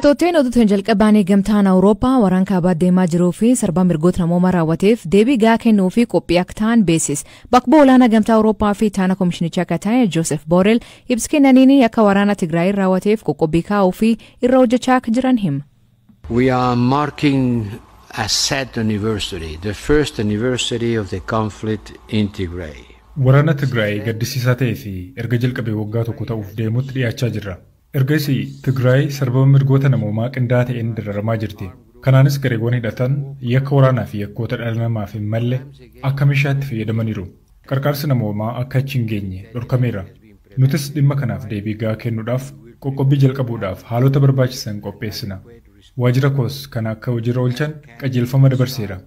Tootteen oduutiin jalqabaanii gamtaan Awurooppaa waraan kaabaa deemaa jiruu fi sarbaa mirgoota namoomaa raawwateef deebii gahaa kennuu fi qophii akka ta'an beeksise. Bakka bu'aa olaanaa gamtaa Awurooppaa fi taana komishinichaa akka ta'e Joosef Boorel ibsa kennaniin akka waraana Tigraay raawwateef qoqqobbii kaa'uu fi irra hojjechaa akka jiran hima. We are marking a sad anniversary, the first anniversary of the conflict in Tigray. Waraana Tigraay gaddisiisaa ta'ee fi erga jalqabee waggaa tokko ta'uuf deemutti dhiyaachaa jirra. Ergasii Tigraay sarbama mirgoota namoomaa qindaa'aa ta'een dararamaa jirti. Kanaanis gareewwan hidhatan yakka waraanaa fi yakkoota dhala namaaf hin malle akka meeshaatti fayyadamaniiru. Qarqaarsi namoomaa akka achi hin geenye dhorkameera. Nutis dhimma kanaaf deebii gahaa kennuudhaaf qoqqobbii jalqabuudhaaf haalota barbaachisan qopheessina. Waajjira koos kana akka hojiirra oolchan qajeelfama dabarseera.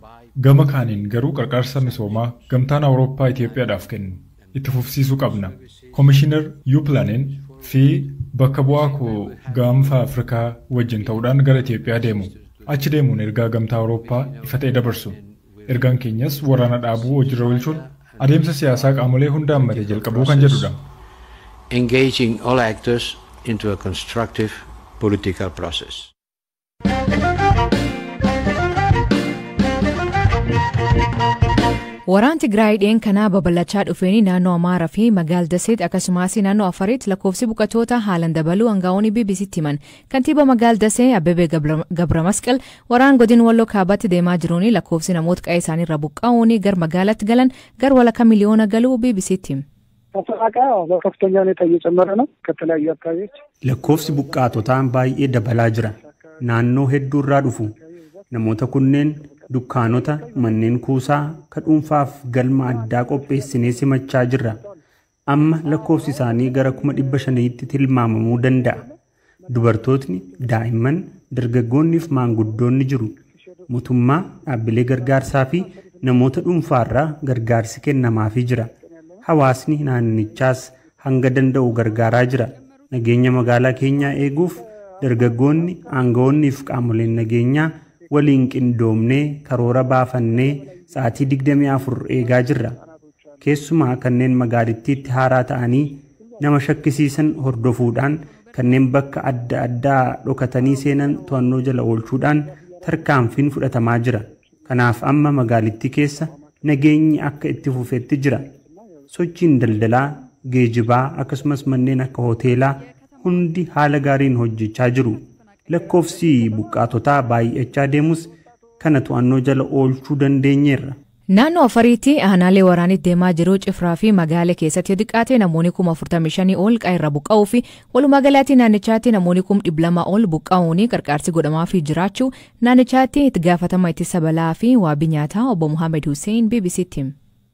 Gama kaaniin garuu qarqaarsa misoomaa gamtaan Awurooppaa Itoophiyaadhaaf kennu itti fufsiisuu qabna. Komishinar Yuuplaaneen fi bakka bu'aa koo gaanfa Afrikaa wajjin ta'uudhaan gara Itoophiyaa deemu. Achi deemuun ergaa gamtaa Awurooppaa ifa ta'e dabarsu. Ergaan keenyas waraana dhaabuu hojiirra oolchuun adeemsa siyaasaa qaamolee hunda hammatee jalqabuu kan jedhudha. Engaging all actors into a constructive political process. Waraan Tigraay dhiyeen kanaa babal'achaa dhufeen naannoo Amaaraa fi magaala Daseet akkasumas naannoo Afaritti lakkoofsi buqqattoota haalaan dabaluu aangaa'onni BBCtti himan. Kantiibaa magaala Dasee Abbebee Gabramasqal waraan godin Walloo kaabaatti deemaa jiruun lakkoofsi namoota qe'ee isaaniirra buqqa'uun gara magaalaatti galan gara walakkaa miliyoona galuu BBCtti hima. ተፈናቃይ በከፍተኛ ሁኔታ እየጨመረ ነው። ከተለያዩ አካባቢዎች Lakkoofsi buqqaatotaa baay'ee dabalaa jira. Naannoo hedduu irraa dhufu. Namoota kunneen dukkaanota, manneen kuusaa, ka dhuunfaaf galma addaa qopheessinee simachaa jirra. Amma lakkoofsi isaanii gara 500,000tti tilmaamamuu danda'a. Dubartootni, daa'imman, dargaggoonni fi maanguddoonni jiru. Mootummaa, dhaabbilee gargaarsaa fi namoota dhuunfaarraa gargaarsi kennamaafii jira. Hawaasni naannichaas hanga danda'u gargaaraa jira. Nageenya magaalaa keenyaa eeguuf dargaggoonni, aangawoonnii fi qaamoleen nageenyaa waliin qindoomnee karoora baafannee sa'aatii 24 eegaa jirra. Keessumaa kanneen magaalittiitti haaraa ta'anii nama shakkisiisan hordofuudhaan kanneen bakka adda addaa dhokatanii seenan to'annoo jala oolchuudhaan tarkaanfiin fudhatamaa jira. Kanaaf amma magaalittii keessa nageenyi akka itti fufetti jira. Sochiin daldalaa, geejibaa akkasumas manneen akka hoteelaa hundi haala gaariin hojjechaa jiru. Lakkoofsi buqqaatotaa baay'achaa deemus kana to'annoo jala oolchuu dandeenyeerra. Naannoo Afariitti aanaalee waraanitti deemaa jiru Cifraa fi magaalee keessatti yoo xiqqaate namoonni 45,000 ol qe'eerra buqqa'uu fi walumaa galatti naannichaatti namoonni 200,000 ol buqqa'uun qarqaarsi godhamaafii jiraachuu naannichaatti itti gaafatama ittisa balaa fi waabii nyaataa obbo Muhammad Hussein BBCtti hime.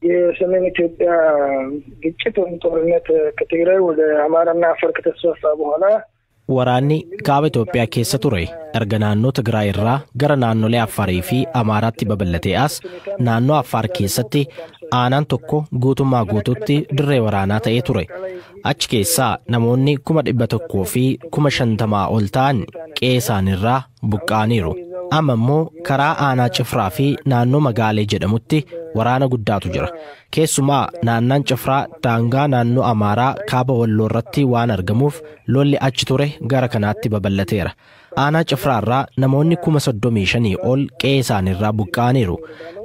የሰሜን ኢትዮጵያ ግጭት ወይም ጦርነት ከትግራይ ወደ አማራና አፋር ከተስፋፋ በኋላ Waraanni kaaba Itoophiyaa keessa ture erga naannoo Tigraay irraa gara naannolee Affaarii fi Amaaraatti babal'atee as naannoo Affaar keessatti aanaan tokko guutummaa guutuutti dirree waraanaa ta'ee ture. Achi keessaa namoonni 150,000 ol ta'an qe'ee isaaniirraa buqqa'aniiru. Amma immoo karaa aanaa Cifraa fi naannoo Magaalee jedhamutti waraana guddaatu jira. Keessumaa naannaan Cifraa daangaa naannoo Amaaraa kaaba Walloo irratti waan argamuuf lolli achi ture gara kanaatti babal'ateera. Aanaa Cifraa irraa namoonni 35,000 ol qe'ee isaaniirraa buqqa'aniiru.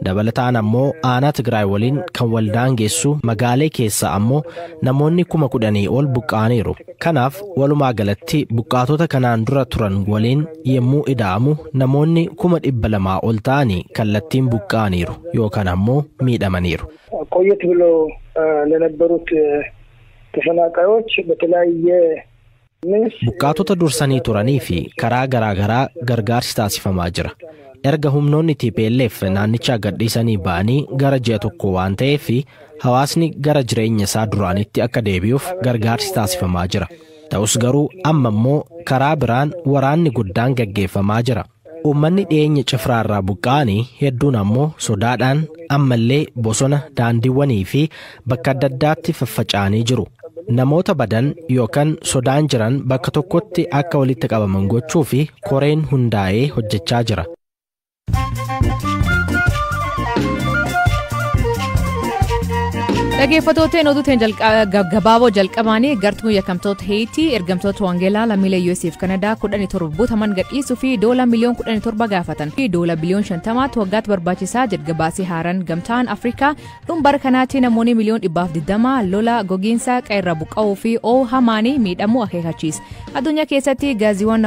Dabalataan ammoo aanaa Tigraay waliin kan wal daangessu Magaalee keessaa ammoo namoonni 10,000 ol buqqa'aniiru. Kanaaf walumaa galatti buqqaatota kanaan dura turan waliin yemmuu ida'amu namoonni 200,000 ol ta'anii kallattiin buqqa'aniiru yookaan ammoo miidhamaniiru. ቆየት ብሎ ለነበሩት ተፈናቃዮች በተለያየ Buqqaatota dursanii turanii fi karaa garaa garaa gargaarsi taasifamaa jira. Erga humnoonni TPLF naannicha gadhiisanii ba'anii gara ji'a tokko waan ta'eef hawaasni gara jireenya isaa duraanitti akka deebi'uuf gargaarsi taasifamaa jira. Ta'us garuu amma immoo karaa biraan waraanni guddaan gaggeeffamaa jira. Uummanni dhiyeenya Cifraarraa buqqa'anii hedduun ammoo sodaadhaan ammallee bosona daandiiwwanii fi bakka adda addaatti faffaca'anii jiru. Namoota badan yookaan sodaan jiran bakka tokkotti akka walitti qabaman gochuu fi koreen hundaa'ee hojjechaa jira. Dhaggeeffattooteen oduuteen gabaaboo jalqabaanii gartuun yakkamtoota Heetii ergamtoota Wangeelaa lammiilee US fi Kanadaa 17 butaman gadhiisuu fi doola miliyoon 17 gaafatan. Doola biliyoon 50 waggaatti barbaachisaa jedha gabaasii haaraan gamtaan Afrikaa dhuma kanaatti namoonni miliyoon 120 lola gogiinsa qeerra buqqa'uu fi oo'u hamaanii miidhamuu akeekachiisa. Addunyaa keessatti gaaziiwwan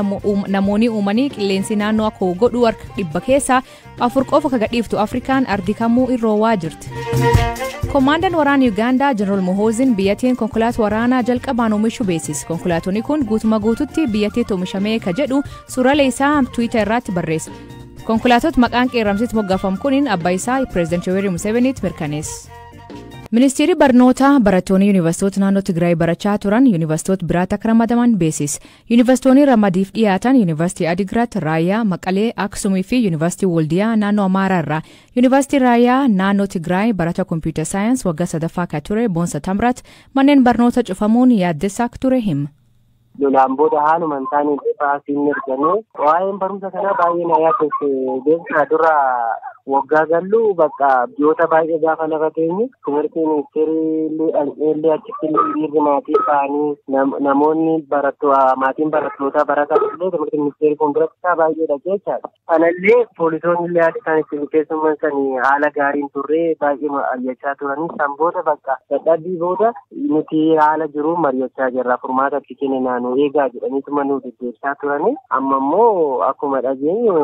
namoonni uumanii qilleensi naannoo akka godhu harka 100 keessaa 4 qofa kan gadhiiftu Afrikaan ardii kamuu irra jirti. Komaandaan waraana Yuugaandaa Jeneraal Muhoozin biyyattiin konkolaataa waraanaa jalqabaan oomishuu beeksise. Konkolaatonni kun guutuma guututti biyyattiitti oomishamee ka jedhu suuraalee isaa Tiwiitar irratti barreesse. Konkolaatota maqaan qeerramsitti moggaafamu kuniin abbaa isaa Pireezidaant Yoweri Museveniitti mirkaneesse. Ministeerri barnootaa barattoonni yuunivarsiitota naannoo Tigraay barachaa turan yuunivarsiitota biraatti akka ramadaman beeksise. Yuunivarsiitonni ramadiif dhiyaatan Yuunivarsiitii Adigiraat, Raayyaa, Maqalee, Aksumii fi Yuunivarsiitii Waldiyaa naannoo Amaaraa irraa. Yuunivarsiitii Raayyaa naannoo Tigraay barata Kompiitar Saayins waggaa sadaffaa kan ture Boonsa Tamraat manneen barnoota cufamuun yaaddessaa akka ture hima. Lolaan booda haaluma hin taane baasiin ergame waa'een barumsa kanaa baay'ee na yaaddesse. Beeksisa dura waggaa gallu bakka biyyoota baay'ee gaafa lafa teenyu timirtii ministeerri illee achitti dhiirri maatii ta'anii namoonni maatiin barattootaa baratan illee timirtii ministeerri fuulduratti isaa baay'eedha jechaadha. Kanallee poolisoonni illee haala isaan ittiin keessumman sanii haala gaariin turre baay'ee ari'achaa turanii san booda bakka dadhabbii booda nuti haala jiru mari'achaa jirra furmaata itti kenninaa nu eegaa jedhaniituma nu deddeebisaa turanii amma immoo akkuma dhageenyu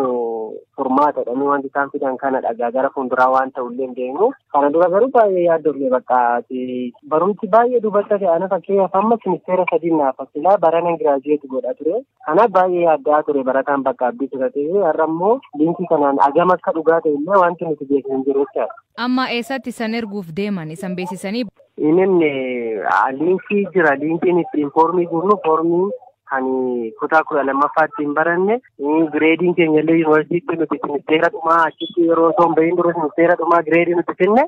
furmaata jedhanii wanti isaan fidan kana dhagaa gara fuulduraa waan ta'ullee hin deemu. Kana dura garuu baay'ee yaaddofne bakka barumsi baay'ee dubbata ta'e ana fakkeenyaaf amma ministeera sadiin naaf silaa barana giraajuweet godha ture. Kanaaf baay'ee yaaddaa ture barataan bakka abdii turatee har'a immoo liinkii kanaan agam akka dhugaa ta'e illee wanti nuti beeknu hin jiru jechaadha. Amma eessatti isan erguuf deeman isan beeksisanii? Inni liinkii jira liinkiin ittiin foormii guurnu foormii kan kutaa 12ffaa ittiin baranne gireediin keenya illee yuunivarsiitii nuti ministeera dhumaa achitti yeroo osoo hin bahin dura ministeera dhumaa gireedii nuti finne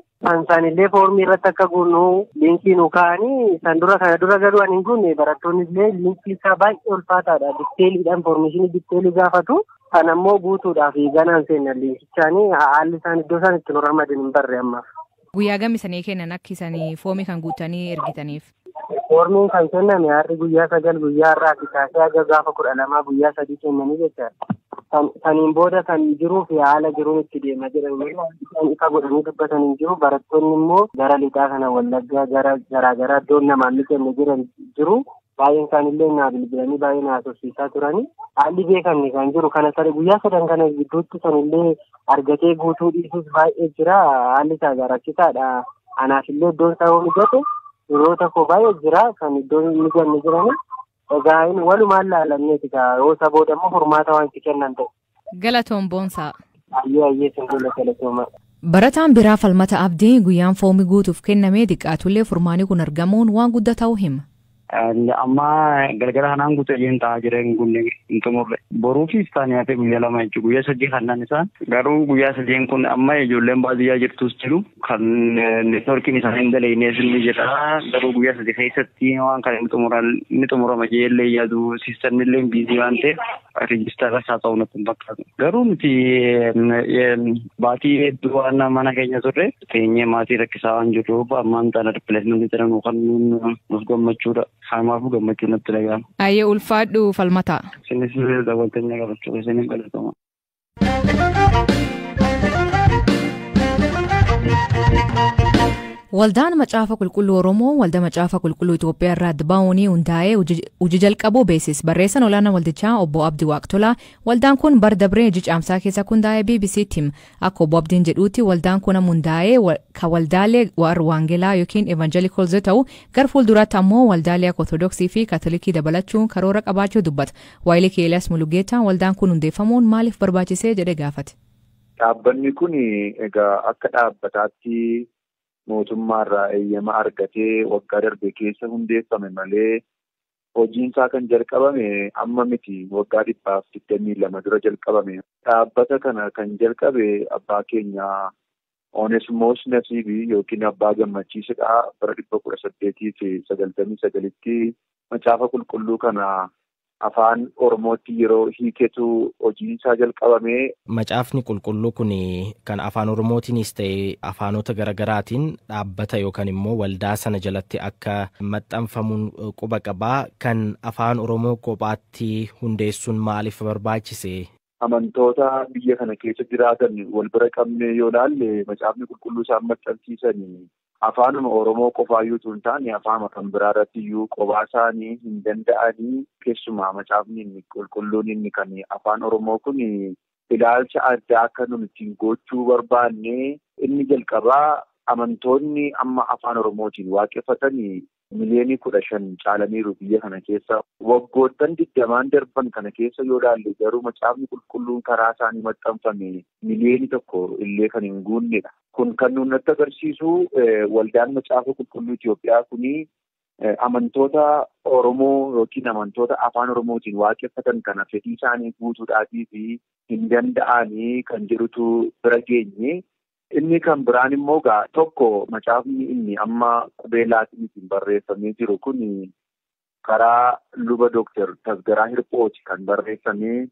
san illee foormii irratti akka guurnu liinkii nu kaa'anii san dura kana dura garuu ani hin guunne barattoonni illee liinkii isaa baay'ee ulfaataadha dikteeliidhaan infoormeeshinii dikteelii gaafatu. Kan ammoo guutuudhaaf ganaan seenna liinkichaanii haalli isaan iddoo isaan itti nu ramadan hin barre ammaaf. Guyyaa gami isanii kennan akka isanii foomii kan guutanii ergitaniif? Foormiin kan kenname har'i guyyaa 9 guyyaa har'aati kaasee haga gaafa 12 guyyaa 3 kennanii jechaadha. Saniin booda kan jiruu fi haala jiruun itti deema jedhan ifa godhanii dubbatan hin jiru. Barattoonni immoo gara lixaa kana Wallaggaa gara garaagaraa iddoon namaan ni kenne jiran jiru. Baay'een isaanillee naa bilbilanii baay'ee na haasofsiisaa turanii haalli beekamne kan jiru kana sare guyyaa 3 kana gidduutti sanillee argatee guutuu dhiisuus baay'ee jira. Haalli isaa rakkisaadha. Anaaf illee iddoon isaa yoo mijate hiriyoota koo baay'ee jira kan iddoon mijanne jirani. Egaa walumaan laalanneeti yoo isa booda immoo furmaata waan itti kennan ta'e. Galatoon Boonsaa. Ayyee ayyee singuula galatooma. Barataan biraa Falmata Abdii guyyaan foomii guutuuf kenname xiqqaatullee furmaanni kun argamuun waan guddaa ta'uu hima. Amma galgala kanaan guutuu ijeen taa'aa jira hin gunne hin xumurre. Boruu fi iftaan hafe guyyaa 2 jechuudha. Guyyaa 3 kannaan isaan garuu guyyaa 3 kun amma ijoolleen baadiyyaa jirtus jiru kan neetworkiin isaanii hin dalagne ni jira. Garuu guyyaa 3 keessatti waan kana ni xumurama jeellee yaadu siistamni illee biizii waan ta'eef reejistara isaa ta'uu natti hin fakkaatu. Garuu nuti baatii hedduu waan mana keenya turre teenyee maatii rakkisaa waan jirruuf ammaan tana ripileesmentii jedhamu kan nuuf gammachuudha. Kanaafuu gammachuu natti dhaga'ama. Ayyee ulfaadhu Falmataa. Isinis dabaltanii qabachuu keessaniif galatoomaa. Waldaan Macaafa Qulqulluu Oromoo Waldaa Macaafa Qulqulluu Itoophiyaa irraa adda ba'uun hundaa'ee hojii jalqabuu beeksise. Barreessaan olaanaa waldichaa obbo Abdii Waaqtolaa waldaan kun bara dabree hojii caamsaa keessa hundaa'ee BBC'tti hima. Akka obbo Abdiin jedhuutti waldaan kun hundaa'ee kan waldaalee warra Waangelaa yookiin Evangelicals yoo ta'u gara fuulduraatti ammoo waldaalee akka Ortodoksii fi Kaatolikii dabalachuun karoora qabaachuu dubbata. Waayilii Keeliyaas Mulugeetaa waldaan kun hundeeffamuun maaliif barbaachisee jedhee gaafate. Dhaabbanni kun egaa akka dhaabbataatti mootummaarraa eeyyama argatee waggaa darbe keessa hundeeffame malee hojiin isaa kan jalqabame amma miti waggaa 122 dura jalqabame. Dhaabbata kana kan jalqabe abbaa keenya Onesmoos Nasiibii yookiin abbaa gammachiisidha. Bara 1899tti macaafa qulqulluu kana Afaan Oromootti yeroo hiiketu hojiin isaa jalqabame. Macaafni qulqulluu kun kan afaan Oromootiinis ta'e afaanota garaagaraatiin dhaabbata yookaan immoo waldaa sana jalatti akka maxxanfamuun quba qabaa. Kan afaan Oromoo kophaatti hundeessuun maaliif barbaachise? Amantoota biyya kana keessa jiraatan wal bira qabnee yoo ilaalle, macaafni qulqulluu isaan maxxansiisanii afaanuma Oromoo qofaayyuu utuu hin taane afaanuma kan biraa irratti iyyuu qophaa isaanii hin danda'anii. Keessumaa macaafni inni qulqulluun inni kan afaan Oromoo kun ilaalcha addaa akka nun ittiin gochuu barbaanne. Inni jalqabaa, amantoonni amma afaan Oromootiin waaqeffatanii miliyoonii 15 caalaniiru biyya kana keessa. Waggoottan 20n darban kana keessa yoo ilaalle garuu, macaafni qulqulluun karaa isaanii maxxanfame miliyoonii 1 illee kan hin guunnedha. Kun kan nuti agarsiisu, waldaan macaafa qulqulluu Itoophiyaa kuni amantoota Oromoo yookiin amantoota afaan Oromootiin waaqeffatan kana fedhii isaanii guutuudhaatii fi hin danda'anii kan jedhutu bira geenye. Inni kan biraan immoo gaa tokko, macaafni inni amma qubee laatiniitiin barreeffamee jiru kun karaa luba Dooktar Tasgaraa Hirphooti kan barreeffamee.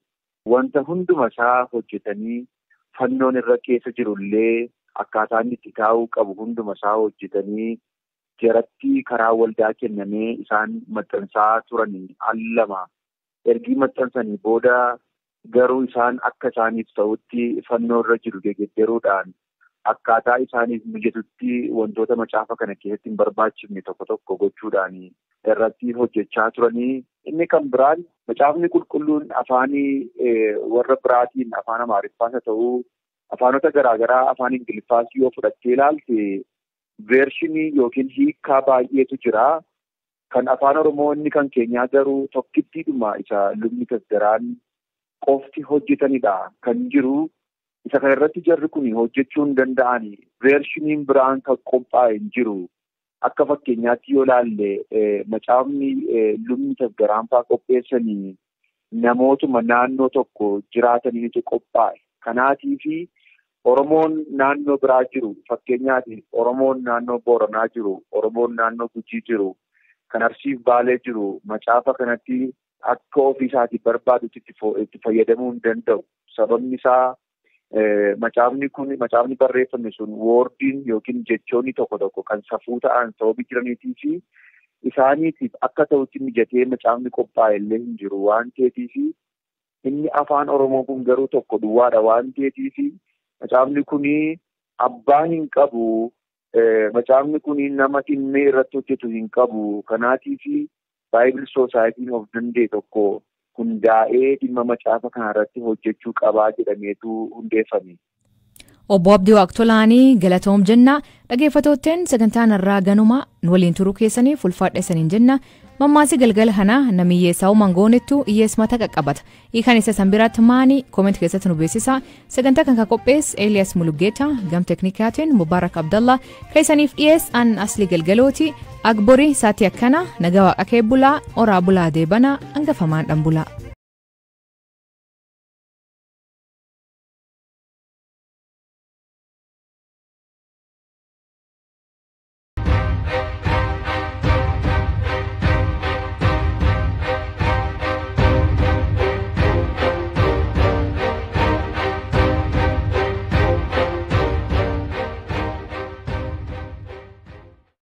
Wanta hunduma isaa hojjetanii, fannoon irra keessa jirullee akkaataa inni itti taa'uu qabu hunduma isaa hojjetanii, jaratti karaa waldaa kennamee isaan maxxansaa turanii al lama. Ergii maxxansanii booda garuu isaan akka isaaniif ta'utti fannoo irra jiru geggeeddaruudhaan akkaataa isaaniif mijatutti wantoota macaafa kana keessatti hin barbaachifne tokko tokko gochuudhaan irratti hojjechaa turanii. Inni kan biraan, macaafni qulqulluun afaanii warra biraatiin, afaan Amaariffaas haa ta'uu afaanota garaagaraa, afaan Ingiliffaas yoo fudhattee ilaalte, version yookiin hiikkaa baay'eetu jira. Kan afaan Oromoo inni kan keenyaa garuu tokkittiidhuma isa lubni Tasgaraan qofti hojjetanidha kan jiru. Isa kana irratti jarri kun hojjechuu hin danda'ani. Versioniin biraan kan qophaa'e hin jiru. Akka fakkeenyaatti yoo ilaalle, macaafni lubni Tasgaraan fa'aa qopheessanii namootuma naannoo tokko jiraataniitu qophaa'e. Kanaatiifi Oromoon naannoo biraa jiru, fakkeenyaatiif Oromoon naannoo Booranaa jiru, Oromoon naannoo Gujii jiru, kan Arsiif Baalee jiru macaafa kanatti akka ofii isaatii barbaadutti itti fayyadamuu hin danda'u. Sababni isaa, macaafni kun, macaafni barreeffame sun wordiin yookiin jechoonni tokko tokko kan safuu ta'an sababii jiraniitii fi isaaniitiif akka ta'utti mijatee macaafni qophaa'e illee hin jiru waan ta'eetiifi, inni afaan Oromoo kun garuu tokko duwwaadha waan ta'eetiifi, macaafni kun abbaa hin qabu. Macaafni kun nama dhimmee irratti hojjetu hin qabu. Kanaatiifi Bible Societyn of danda'e tokko hundaa'ee dhimma macaafa kana irratti hojjechuu qabaa jedhameetu hundeeffame. Obbo Abdii Waaqtolaanii galatoom jenna. Dhaggeeffattootteen, sagantaan irraa ganuma. Nu waliin turuu keessaniif ulfaadha isaniin jenna. Mammaasi galgala kana, "Namni hiyyeessaa uumaan goonettu hiyyeessa mata qaqqabata." Hiikan isa san biraatti maani? Comment keessatti nu beeksisa. Sagantaa kan qopheesse Eeliyaas Mulugeeta, gam teeknikaatiin Mubaarak Abdallah, kan isaniif dhiyeesse an Asli Galgalooti. Agborii saatii akkana nagaa waaqa kee bulaa, oraa bulaa, deebanaa hangafamaan dhan bulaa.